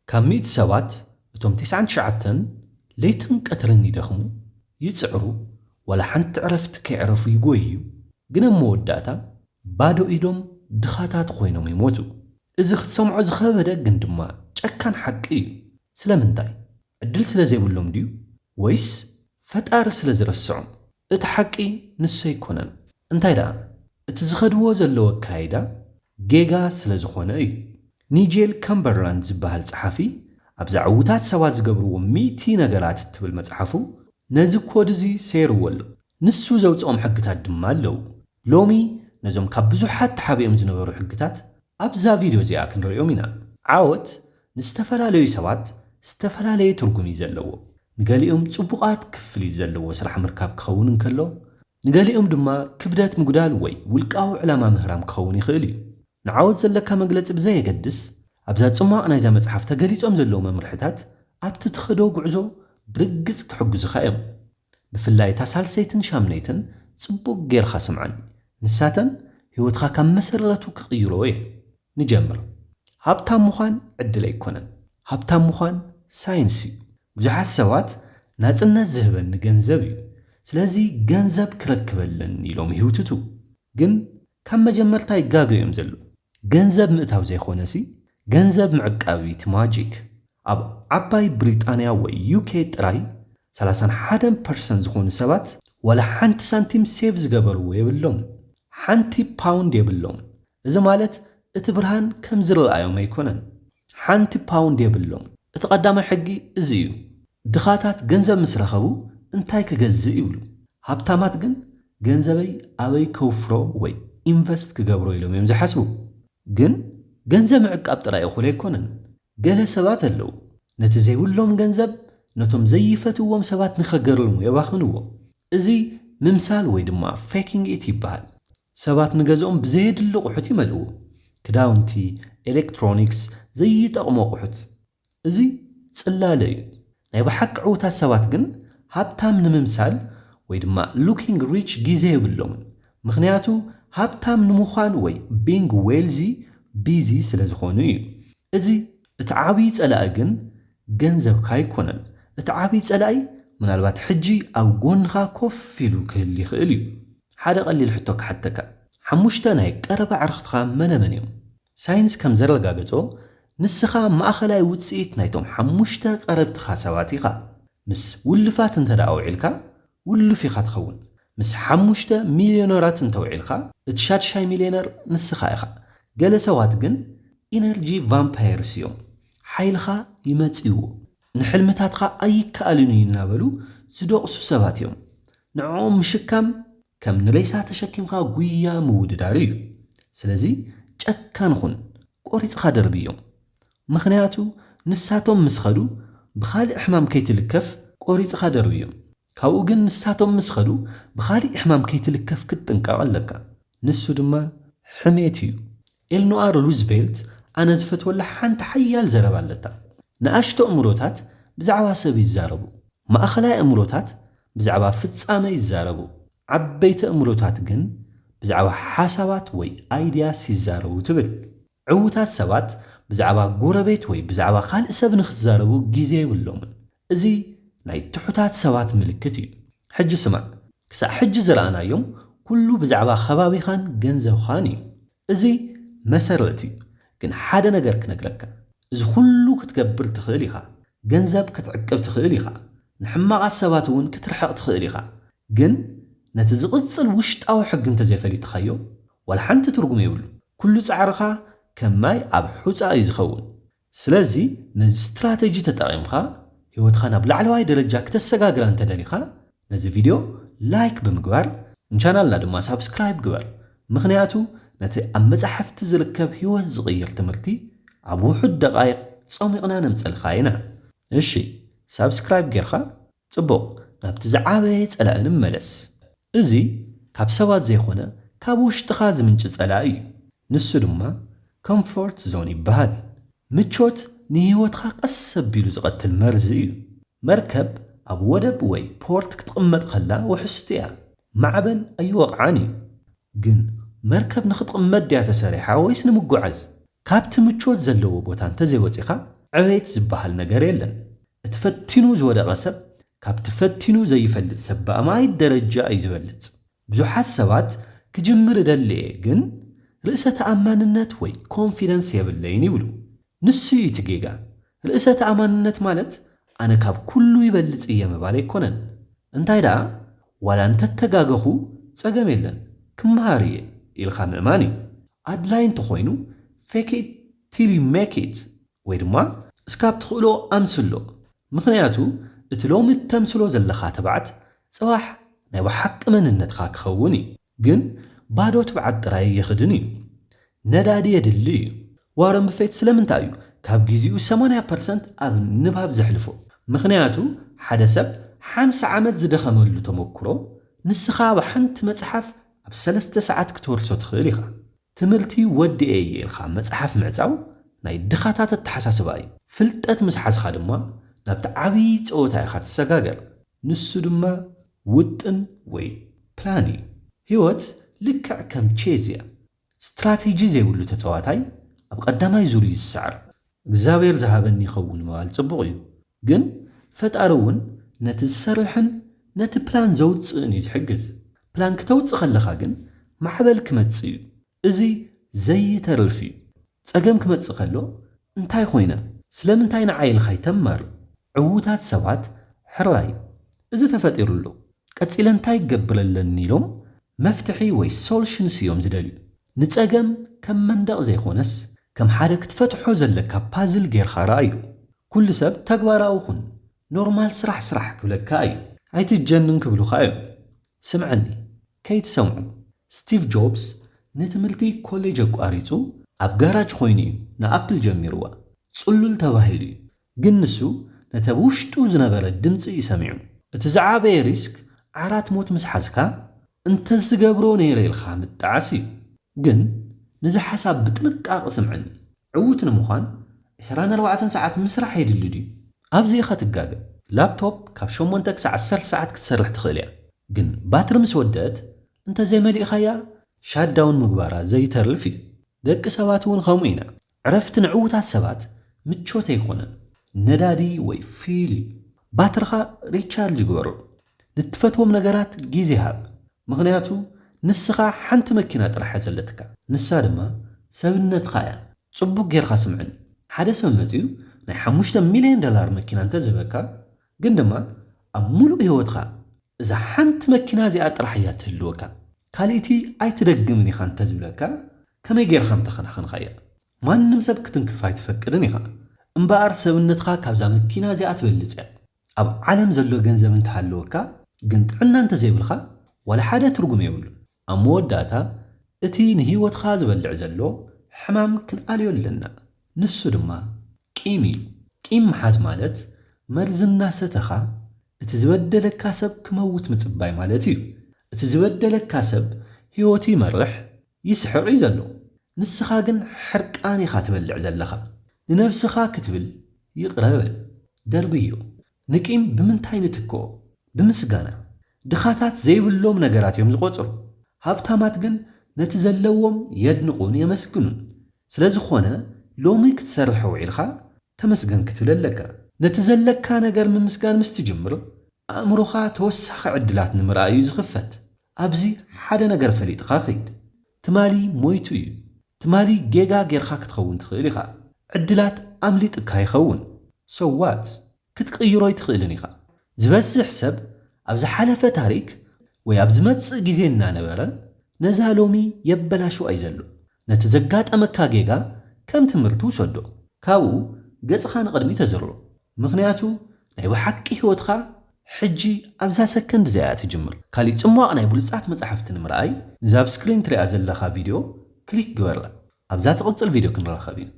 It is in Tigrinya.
ካብ ሚእቲ ሰባት እቶም ተስዓን ትሽዓተን ለይትን ቀትርን ይደኽሙ፣ ይጽዕሩ፣ ዋላ ሓንቲ ዕረፍቲ ከይዕረፉ ይጎይዩ፣ ግን ኣብ መወዳእታ ባዶ ኢዶም ድኻታት ኮይኖም ይሞቱ። እዚ ክትሰምዖ ዝኸበደ ግን ድማ ጨካን ሓቂ እዩ። ስለምንታይ? ዕድል ስለ ዘይብሎም ድዩ? ወይስ ፈጣሪ ስለ ዝረስዖም? እቲ ሓቂ ንሱ ኣይኮነን። እንታይ ደኣ? እቲ ዝኸድዎ ዘለዉ ኣካይዳ ጌጋ ስለ ዝኾነ እዩ። ኒጄል ከምበርላንድ ዝበሃል ጸሓፊ ኣብዛ ዕዉታት ሰባት ዝገብርዎ ሚእቲ ነገራት እትብል መጽሓፉ ነዚ ኮድ እዚ ሰይርዎ ኣሎ። ንሱ ዘውጽኦም ሕግታት ድማ ኣለዉ። ሎሚ ነዞም ካብ ብዙሓት ተሓቢኦም ዝነበሩ ሕግታት ኣብዛ ቪድዮ እዚኣ ክንርእዮም ኢና። ዓወት ንዝተፈላለዩ ሰባት ዝተፈላለየ ትርጉም እዩ ዘለዎ። ንገሊኦም ጽቡቓት ክፍሊት ዘለዎ ስራሕ ምርካብ ክኸውን እንከሎ፣ ንገሊኦም ድማ ክብደት ምጉዳል ወይ ውልቃዊ ዕላማ ምህራም ክኸውን ይኽእል እዩ። ንዓወት ዘለካ መግለጺ ብዘየገድስ፣ ኣብዛ ጽሟቕ ናይዛ መጽሓፍ ተገሊጾም ዘለዉ መምርሕታት ኣብቲ ትኸዶ ጉዕዞ ብርግጽ ክሕግዙኻ እዮም። ብፍላይ እታ ሳልሰይትን ሻምነይትን ጽቡቕ ጌርኻ ስምዓኒ። ንሳተን ህይወትኻ ካብ መሰረቱ ክቕይርዎ እየን። ንጀምር። ሃብታም ምዃን ዕድል ኣይኮነን። ሃብታም ምዃን ሳይንስ እዩ። ብዙሓት ሰባት ናጽነት ዝህበኒ ገንዘብ እዩ፣ ስለዚ ገንዘብ ክረክብ ኣለኒ ኢሎም ይህውትቱ። ግን ካብ መጀመርታ ይጋገ እዮም ዘለዉ። ገንዘብ ምእታው ዘይኮነሲ፣ ገንዘብ ምዕቃብ እዩ እቲ ማጂክ። ኣብ ዓባይ ብሪጣንያ ወይ ዩ ኬ ጥራይ ሰላሳን ሓደን ፐርሰንት ዝኾኑ ሰባት ዋላ ሓንቲ ሳንቲም ሴቭ ዝገበርዎ የብሎም። ሓንቲ ፓውንድ የብሎም። እዚ ማለት እቲ ብርሃን ከም ዝረኣዮም ኣይኮነን። ሓንቲ ፓውንድ የብሎም። እቲ ቀዳማይ ሕጊ እዚ እዩ። ድኻታት ገንዘብ ምስ ረኸቡ እንታይ ክገዝእ ይብሉ። ሃብታማት ግን ገንዘበይ ኣበይ ከውፍሮ ወይ ኢንቨስት ክገብሮ ኢሎም እዮም ዝሓስቡ። ግን ገንዘብ ምዕቃብ ጥራይ እኹል ኣይኮነን። ገለ ሰባት ኣለዉ፣ ነቲ ዘይብሎም ገንዘብ ነቶም ዘይፈትዎም ሰባት ንኸገርሙ የባኽንዎ። እዚ ምምሳል ወይ ድማ ፌኪንግ ኢት ይበሃል። ሰባት ንገዝኦም ብዘየድሊ ኣቑሑት ይመልእዎ። ክዳውንቲ፣ ኤሌክትሮኒክስ፣ ዘይጠቕሙ ኣቑሑት። እዚ ጽላለ እዩ። ናይ ብሓቂ ዕዉታት ሰባት ግን ሃብታም ንምምሳል ወይ ድማ ሉኪንግ ሪች ግዜ የብሎምን። ምኽንያቱ ሃብታም ንምዃን ወይ ቢንግ ዌልዚ ቢዚ ስለ ዝኾኑ እዩ። እዚ እቲ ዓብዪ ጸላኢ ግን ገንዘብካ ኣይኮነን። እቲ ዓብዪ ጸላኢ ምናልባት ሕጂ ኣብ ጎንኻ ኮፍ ኢሉ ክህሉ ይኽእል እዩ። ሓደ ቀሊል ሕቶ ክሓተካ። ሓሙሽተ ናይ ቀረባ ኣዕርኽትኻ መነ መን እዮም? ሳይንስ ከም ዘረጋገጾ፣ ንስኻ ማእኸላይ ውጽኢት ናይቶም ሓሙሽተ ቀረብትኻ ሰባት ኢኻ። ምስ ውልፋት እንተ ደኣ ውዒልካ፣ ውሉፍ ኢኻ ትኸውን። ምስ ሓሙሽተ ሚልዮነራት እንተ ውዒልካ፣ እቲ ሻድሻይ ሚልዮነር ንስኻ ኢኻ። ገለ ሰባት ግን ኢነርጂ ቫምፓየርስ እዮም። ሓይልኻ ይመጽይዎ። ንሕልምታትኻ ኣይከኣልን እዩ እናበሉ ዝደቕሱ ሰባት እዮም። ንዕኦም ምሽካም ከም ንሬሳ ተሸኪምካ ጉያ ምውድዳር እዩ። ስለዚ ጨካን ኹን፣ ቆሪጽኻ ደርብዮም። ምኽንያቱ ንሳቶም ምስ ኸዱ ብኻልእ ሕማም ከይትልከፍ ቆሪጽኻ ደርብዮም። ካብኡ ግን ንሳቶም ምስ ኸዱ ብኻልእ ሕማም ከይትልከፍ ክትጥንቀቕ ኣለካ። ንሱ ድማ ሕሜት እዩ። ኤልኖኣር ሩዝቬልት ኣነ ዝፈትወላ ሓንቲ ሓያል ዘረባ ኣለታ። ንኣሽቶ እምሮታት ብዛዕባ ሰብ ይዛረቡ። ማእኸላይ እምሮታት ብዛዕባ ፍጻመ ይዛረቡ። ዓበይቲ እምሮታት ግን ብዛዕባ ሓሳባት ወይ ኣይድያስ ይዛረቡ ትብል። ዕዉታት ሰባት ብዛዕባ ጎረቤት ወይ ብዛዕባ ካልእ ሰብ ንኽትዛረቡ ግዜ የብሎምን። እዚ ናይ ትሑታት ሰባት ምልክት እዩ። ሕጂ ስማዕ፣ ክሳዕ ሕጂ ዝረኣናዮም ኩሉ ብዛዕባ ከባቢኻን ገንዘብኻን እዩ። እዚ መሰረት እዩ። ግን ሓደ ነገር ክነግረካ፣ እዚ ኩሉ ክትገብር ትኽእል ኢኻ። ገንዘብ ክትዕቅብ ትኽእል ኢኻ። ንሕማቓት ሰባት እውን ክትርሕቕ ትኽእል ኢኻ። ግን ነቲ ዝቕጽል ውሽጣዊ ሕጊ እንተዘይፈሊጥኻዮ፣ ዋላ ሓንቲ ትርጉም የብሉን። ኩሉ ጻዕርኻ ከም ማይ ኣብ ሑጻ እዩ ዝኸውን። ስለዚ ነዚ ስትራተጂ ተጠቒምካ ህይወትኻ ናብ ላዕለዋይ ደረጃ ክተሰጋግራ እንተደሊኻ፣ ነዚ ቪድዮ ላይክ ብምግባር ንቻናልና ድማ ሳብስክራይብ ግበር። ምኽንያቱ ነቲ ኣብ መጻሕፍቲ ዝርከብ ህይወት ዝቕይር ትምህርቲ ኣብ ውሑድ ደቓይቕ ጾሚቕና ነምጸልካ ኢና። እሺ፣ ሳብስክራይብ ጌርካ ጽቡቕ፣ ናብቲ ዝዓበየ ጸላኢ ንመለስ። እዚ ካብ ሰባት ዘይኮነ ካብ ውሽጥኻ ዝምንጭ ጸላኢ እዩ። ንሱ ድማ ኮምፎርት ዞን ይበሃል። ምቾት ንህይወትኻ ቀስ ኣቢሉ ዝቐትል መርዚ እዩ። መርከብ ኣብ ወደብ ወይ ፖርት ክትቕመጥ ከላ ውሕስቲ እያ። ማዕበል ኣይወቕዓን እዩ። ግን መርከብ ንኽትቕመጥ ድያ ተሰሪሓ ወይስ ንምጉዓዝ? ካብቲ ምቾት ዘለዎ ቦታ እንተዘይወጺኻ፣ ዕቤት ዝበሃል ነገር የለን። እቲ ፈቲኑ ዝወደቐ ሰብ ካብቲ ፈቲኑ ዘይፈልጥ ሰብ ብኣማኢት ደረጃ እዩ ዝበልጽ። ብዙሓት ሰባት ክጅምር እደሊ እየ፣ ግን ርእሰ ተኣማንነት ወይ ኮንፊደንስ የብለይን ይብሉ። ንሱ እዩ እቲ ጌጋ። ርእሰ ተኣማንነት ማለት ኣነ ካብ ኩሉ ይበልጽ እየ ምባል ኣይኮነን። እንታይ ደኣ፣ ዋላ እንተተጋገኹ ጸገም የለን፣ ክመሃር እየ ኢልካ ምእማን እዩ። ኣድላይ እንተኾይኑ፣ fake it till you make it ወይ ድማ እስካብ ትኽእሎ ኣምስሎ። ምኽንያቱ እቲ ሎሚ እተምስሎ ዘለኻ ትብዓት ጽባሕ ናይ ብሓቂ መንነትኻ ክኸውን እዩ። ግን ባዶ ትብዓት ጥራይ ይኽድን እዩ። ነዳዲ የድሊ እዩ። ዋረን በፌት ስለምንታይ እዩ ካብ ግዜኡ ሰማንያ ፐርሰንት ኣብ ንባብ ዘሕልፎ? ምኽንያቱ ሓደ ሰብ ሓምሳ ዓመት ዝደኸመሉ ተመክሮ ንስኻ ኣብ ሓንቲ መጽሓፍ ኣብ ሰለስተ ሰዓት ክትወርሶ ትኽእል ኢኻ። ትምህርቲ ወዲኤ እየ ኢልካ መጽሓፍ ምዕጻው ናይ ድኻታት ኣተሓሳስባ እዩ። ፍልጠት ምስ ሓዝኻ ድማ ናብቲ ዓብዪ ጸወታ ኢኻ ትሰጋገር። ንሱ ድማ ውጥን ወይ ፕላን እዩ። ህይወት ልክዕ ከም ቼዝ እያ። ስትራቴጂ ዘይብሉ ተጻዋታይ ኣብ ቀዳማይ ዙር እዩ ዝስዕር። እግዚኣብሔር ዝሃበኒ ይኸውን ምባል ጽቡቕ እዩ፣ ግን ፈጣሪ እውን ነቲ ዝሰርሕን ነቲ ፕላን ዘውጽእን እዩ ዝሕግዝ። ፕላን ክተውጽእ ከለኻ ግን ማዕበል ክመጽእ እዩ። እዚ ዘይተርፍ እዩ። ጸገም ክመጽእ ከሎ እንታይ ኮይነ? ስለምንታይ ንዓይ ኢልካ ኣይተማር? ዕዉታት ሰባት ሕራይ እዚ ተፈጢሩ ኣሎ። ቀጺለ እንታይ ክገብር ኣለኒ ኢሎም መፍትሒ ወይ ሶሉሽንስ እዮም ዝደልዩ። ንጸገም ከም መንደቕ ዘይኮነስ ከም ሓደ ክትፈትሖ ዘለካ ፓዝል ጌርካ ረኣዮ። ኩሉ ሰብ ተግባራዊ ኩን፣ ኖርማል ስራሕ ስራሕ ክብለካ እዩ። ኣይትጀንን ክብሉኻ እዮም። ስምዐኒ፣ ከይትሰምዑ። ስቲቭ ጆብስ ንትምህርቲ ኮሌጅ ኣቋሪጹ ኣብ ጋራጅ ኮይኑ እዩ ንኣፕል ጀሚርዋ። ጽሉል ተባሂሉ እዩ። ግን ንሱ ነቲ ኣብ ውሽጡ ዝነበረ ድምጺ እዩ ሰሚዑ። እቲ ዝዓበየ ሪስክ ዓራት ሞት ምስ ሓዝካ እንተዝገብሮ ነይረ ኢልካ ምጥዓስ እዩ። ግን ነዚ ሓሳብ ብጥንቃቐ ስምዐኒ። ዕዉት ንምዃን ዕስራን ኣርባዕተን ሰዓት ምስራሕ የድሊ ድዩ? ኣብዚ ኢኻ ትጋገ። ላፕቶፕ ካብ ሸሞንተ ክሳዕ ዓሰርተ ሰዓት ክትሰርሕ ትኽእል እያ፣ ግን ባትሪ ምስ ወደት እንተዘይመሊእኻያ ሻትዳውን ምግባራ ዘይተርፍ እዩ። ደቂ ሰባት እውን ከምኡ ኢና። ዕረፍቲ ንዕዉታት ሰባት ምቾት ኣይኮነን፣ ነዳዲ ወይ ፊል እዩ። ባትርኻ ሪቻርጅ ግበሮ። ንትፈትዎም ነገራት ግዜ ሃብ፣ ምኽንያቱ ንስኻ ሓንቲ መኪና ጥራሕ እያ ዘለትካ፣ ንሳ ድማ ሰብነትኻ እያ። ጽቡቕ ጌርካ ስምዕኒ። ሓደ ሰብ መጺኡ ናይ ሓሙሽተ ሚልዮን ዶላር መኪና እንተዝህበካ፣ ግን ድማ ኣብ ሙሉእ ህይወትኻ እዛ ሓንቲ መኪና እዚኣ ጥራሕ እያ ትህልወካ፣ ካልእቲ ኣይትደግምን ኢኻ እንተዝብለካ፣ ከመይ ጌርካ ምተኸናኸንካያ? ማንም ሰብ ክትንክፍ ኣይትፈቅድን ኢኻ። እምበኣር ሰብነትኻ ካብዛ መኪና እዚኣ ትበልጽ እያ። ኣብ ዓለም ዘሎ ገንዘብ እንተሃለወካ ግን ጥዕና እንተዘይብልካ ዋላ ሓደ ትርጉም የብሉን። ኣብ መወዳእታ እቲ ንህይወትኻ ዝበልዕ ዘሎ ሕማም ክንኣልዮ ኣለና። ንሱ ድማ ቂም እዩ። ቂም ምሓዝ ማለት መርዚ እናሰተኻ እቲ ዝበደለካ ሰብ ክመውት ምጽባይ ማለት እዩ። እቲ ዝበደለካ ሰብ ህይወቱ ይመርሕ፣ ይስሕቕ እዩ ዘሎ። ንስኻ ግን ሕርቃን ኢኻ ትበልዕ ዘለኻ። ንነብስኻ ክትብል ይቕረ በል፣ ደርብዮ። ንቂም ብምንታይ ንትክኦ? ብምስጋና። ድኻታት ዘይብሎም ነገራት እዮም ዝቖጽሩ። ሃብታማት ግን ነቲ ዘለዎም የድንቑን የመስግኑን። ስለ ዝኾነ ሎሚ ክትሰርሕ ውዒልካ ተመስገን ክትብል ኣለካ። ነቲ ዘለካ ነገር ምምስጋን ምስ ትጅምር ኣእምሮኻ ተወሳኺ ዕድላት ንምርኣይ እዩ ዝኽፈት። ኣብዚ ሓደ ነገር ፈሊጥኻ ኺድ። ትማሊ ሞይቱ እዩ። ትማሊ ጌጋ ጌርካ ክትኸውን ትኽእል ኢኻ። ዕድላት ኣምሊጥካ ይኸውን። So what? ክትቅይሮ ኣይትኽእልን ኢኻ። ዝበዝሕ ሰብ ኣብ ዝሓለፈ ታሪክ ወይ ኣብ ዝመጽእ ግዜ እናነበረ ነዛ ሎሚ የበላሽዋ እዩ ዘሎ። ነቲ ዘጋጠመካ ጌጋ ከም ትምህርቲ ውሰዶ። ካብኡ ገጽኻ ንቕድሚት ኣዝሮ። ምኽንያቱ ናይ ብሓቂ ህይወትካ ሕጂ ኣብዛ ሰከንድ እዚኣ እያ ትጅምር። ካሊእ ጽሟቕ ናይ ብሉጻት መጻሕፍቲ ንምርኣይ ነዛ ኣብ ስክሪን ትሪኣ ዘለኻ ቪድዮ ክሊክ ግበራ። ኣብዛ ትቕጽል ቪድዮ ክንራኸብ ኢና።